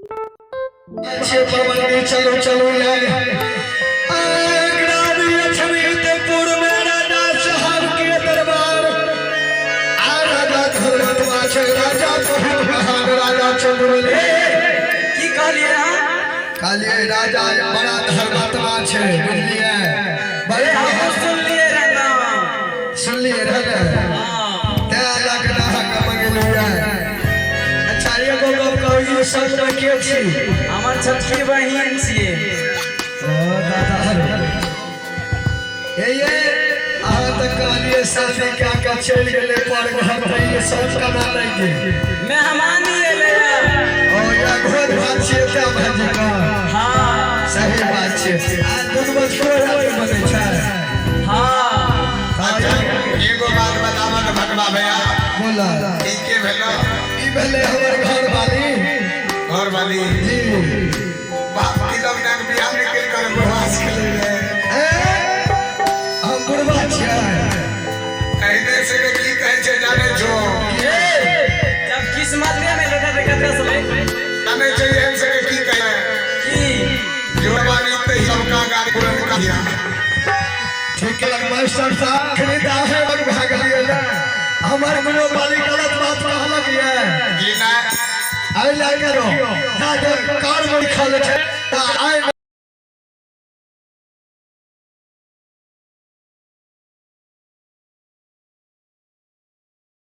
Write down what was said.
छियै परमंडी चलू चलू यार। ग्राम लक्ष्मीपुर में राजा साहब के दरबार आ राजा धर्मात्मा छै, राजा बहुत महान राजा चंद्र। की कहलियै अहाँ? कहलियै राजा बड़ा धर्मात्मा छै, बुझलियै? बड़े हमहूँ सुनलियै रहए नाम। सुनलियै रहए ने? हाँ। तैं लऽ कऽ अहाँके मंगेलियै। अच्छा, एगो गप कहू, ई सबमे के छी? हमर छोटकी बहिन छियै। ओ दादा, हे ये अहाँ तऽ कहलियै शादी कए कऽ चलि गेलै पर घर, तऽ ई सब केना लागि गेल? मेहमानी एलै। ओ या भोज भात छियै तैं भाजी का? हाँ। सही बात छै। आ दूध बचको रोटी बनै छै? हाँ। अच्छा, एगो बात बताबऽ ने भटवा भैया। बोला। ई के भेलो? ई भेलै हमर घर वाली। घर वाली? जी। बाप की लोग ना बियाह में के कर बुढ़वास के लिए। ए, हम बुढ़वा छियै? एहने से के की कहै छै जानै छो? जब किस्मते में देखा देखा से जानै छै एहन से के की कहै? की? जोड़वानी ते सबका गाड़ी पुरनका दिया। ठीक है मास्टर साहब, खरीदा है और भए गेलियै ने। हमर कोनो वाली गलत बात कहलक ये? जी ना। आइ लए करो जा कार में लिखल छै आइ।